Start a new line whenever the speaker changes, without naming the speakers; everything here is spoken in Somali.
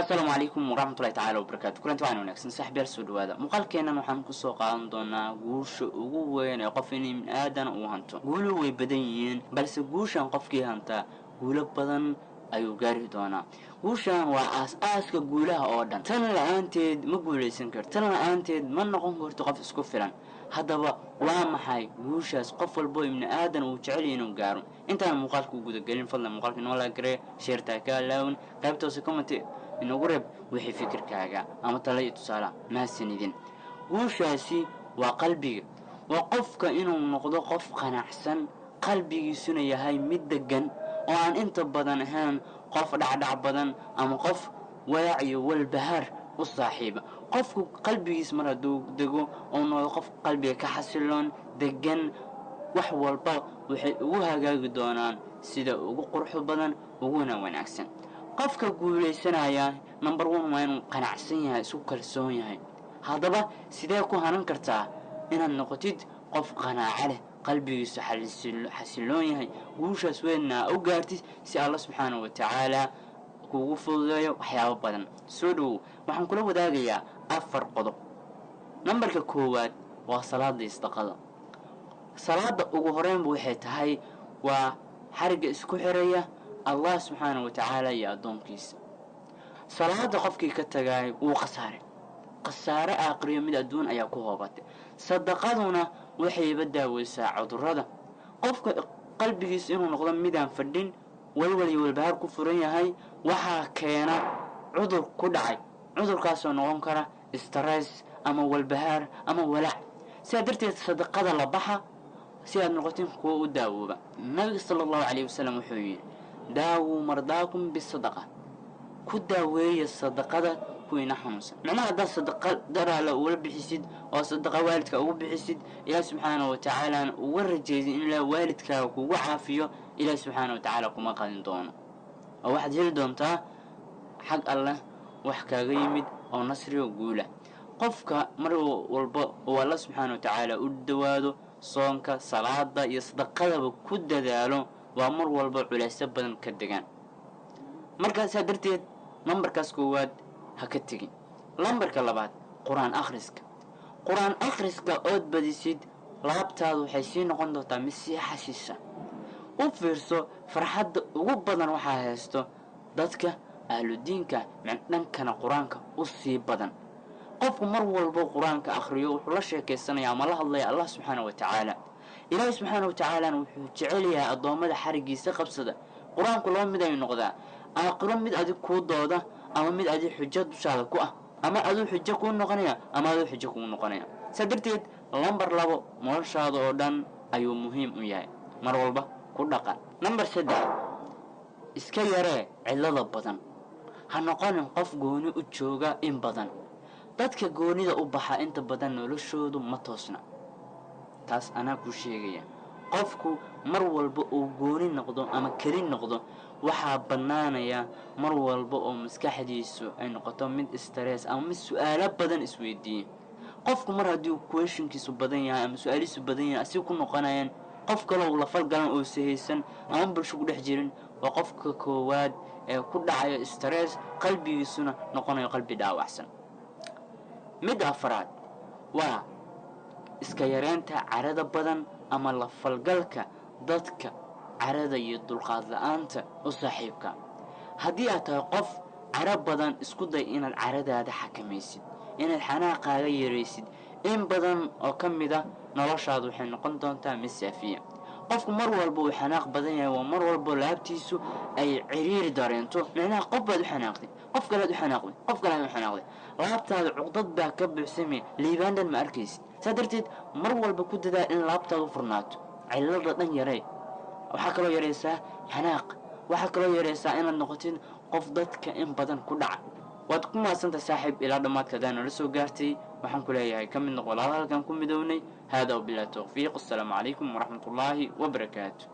Asalaamu calaykum waraxmatullahi tacaala wabarakaatu. Kulanti waxaan wanaagsan, saaxiibyaal, soo dhawaada. Muuqaalkeennan waxaan kusoo qaadan doonaa guusha ugu weyn ee qof in aadan uu hanto. Guuluhu way badan yihiin, balse guushan qofkii hantaa guulo badan ayuu gaari doonaa. Guushan waa aas-aaska guulaha oo dhan. Tan la-aanteed ma guulaysan karto, tan la-aanteed ma noqon karto qof isku filan. Haddaba waa maxay guushaas qof walbo ibni aadan uu jecel inuu gaaro? Intaan muuqaalka u gudagelin, fadlan muuqaalka inoo like garee, share-taa ka alaawin, qaybta hoose comment inagu reeb wixii fikirkaaga ama tala iyo tusaala. Mahadsanidin. Guushaasi waa qalbiga, waa qofka inuu noqdo qof qanacsan, qalbigiisuna yahay mid degan oo aan inta badan ahayn qof dhacdhac badan ama qof walaac iyo walbahaar u saaxiiba. Qofku qalbigiis mar hadduu dego oo noqdo qof qalbiga ka xasiloon, degan, wax walba waxay ugu hagaagi doonaan sida ugu quruxda badan uguna wanaagsan. Qofka guulaysanaya, number one, waa inuu qanacsan yahay, isku kalsoon yahay. Haddaba sidee ku hanan kartaa inaad noqotid qof qanaaco leh, qalbigiisu xasiloon yahay, guushaas weynna u gaartid, si Alla subxaana wa tacaala kugu fududeeyo waxyaabo badan? Soo dhowow, waxaan kula wadaagayaa 4 qodob. Nambarka koowaad waa salaada iyo sadaqada. Salaada ugu horeynba waxay tahay waa xarigga isku xiraya Allah subxaana wa tacaala iyo addoonkiisa. Salaada qofkii ka tagaay wuu khasaaray, khasaare aakhiriyo mid adduun ayaa ku hoobatay. Sadaqaduna waxayba daaweysaa cudurrada. Qofka qalbigiisa inuu noqdo midaan fadhin, walwal iyo walbahaar ku furan yahay, waxaa keena cudur ku dhacay, cudurkaasoo noqon kara stress ama walbahaar ama walaac. Sidaa darteed sadaqada la baxa si aad noqotin kuwa u daawooba. Nabiga sala Allahu calayhi wasalam wuxuu yidhi: "داووا مرضاكم بالصدقة", ku daaweeya sadaqada kuwiina xanuunsan. Macnaha, haddaad sadaqa daraala ula bixisid oo sadaqa waalidka ugu bixisid, Ilaah subxaana wa tacaalana uga rajaysid in Ilaah waalidkaaga kugu caafiyo, Ilaah subxaana wa tacaala kuma qadin doono oo waxaad heli doontaa xag Alleh wax kaaga yimid oo nasriyo guula. Qofka mar walba oo Alla subxaana wa tacaala u dhawaado, soonka, salaada iyo sadaqadaba ku dadaalo, waa mar walba culaysyo badan ka degaan. Markaasaa darteed nambarkaas koowaad ha ka tegin. Lambarka labaad, Qur-aan akhriska. Qur-aan akhriska ood badisid, laabtaadu waxay sii noqon doontaa mid sii xashisha. U fiirso, farxadda ugu badan waxaa haysto dadka ahludiinka, dhankana qur-aanka u sii badan. Qofku mar walbo qur-aanka akhriyo, wuxuu la sheekaysanaya ama la hadlaya Allah subxaana wa tacaala. Ilaahi subxaana wa tacaalana wuxuu jecel yahay addoommada xarigiisa qabsada. Qur-aanku laba mid ayuu noqdaa aakhiro: mid adig kuu dooda ama mid adig xujo dushaada ku ah, ama aduu xujo kuu noqonaya ama aduu xujo kuu noqonaya. Saa darteed lambar 2 noloshaada oo dhan ayuu muhiim u yahay, mar walba ku dhaqan. Nambar 3, iska yaree cidlada badan. Ha noqonin qof gooni u jooga in badan. Dadka goonida u baxa inta badan noloshoodu ma toosna, taas anaa kuu sheegaya. Qofku mar walba uu gooni noqdo ama keli noqdo, waxaa bannaanaya mar walba oo maskaxdiisu ay noqoto mid stress ama mid su-aalo badan isweydiiya. Qofku mar haddii questionkiisu badan yahay ama su-aalihiisu badan yahay, asiga ku noqonayaan, qof kale uu la falgalan oo sahaysan ama bulsho ku dhex jirin, waa qofka koowaad ee ku dhacayo stress, qalbigiisuna noqonayo qalbi dhaawacsan. Midda afaraad waa iska yareynta carada badan ama la falgalka dadka carada iyo dulqaad la-aanta u saaxiibka. Haddii aad tahay qof caro badan, isku day inaad caradaada xakamaysid, inaad xanaaqaaga yaraysid. In badan oo ka mid a noloshaadu waxay noqon doontaa mid saafiya. Qofku mar walba uu xanaaq badan yahay waa mar walbo laabtiisu ay ciriiri dareento. Micnaha, qof baad u xanaaqday, qof kalead u xanaaqday, qof kalead u xanaaqday, laabtaada cuqdad baa ka buuxsamaya, liibaan dhan ma arkaysid. Saa darteed mar walba ku dadaal in laabtaadu furnaato, cilada dhan yaree. Waxaa kaloo yaraysaa xanaaq, waxaa kaloo yaraysaa inaad noqotid qof dadka in badan ku dhaca. Waad ku mahadsantahay, saaxiib, ilaa dhammaadka hadaa nala soo gaartay. Waxaan ku leeyahay ka mid noq walaala halkan ku midownay. Hada wabillahi towfiiq. Assalaamu calaykum waraxmat ullaahi wabarakaatu.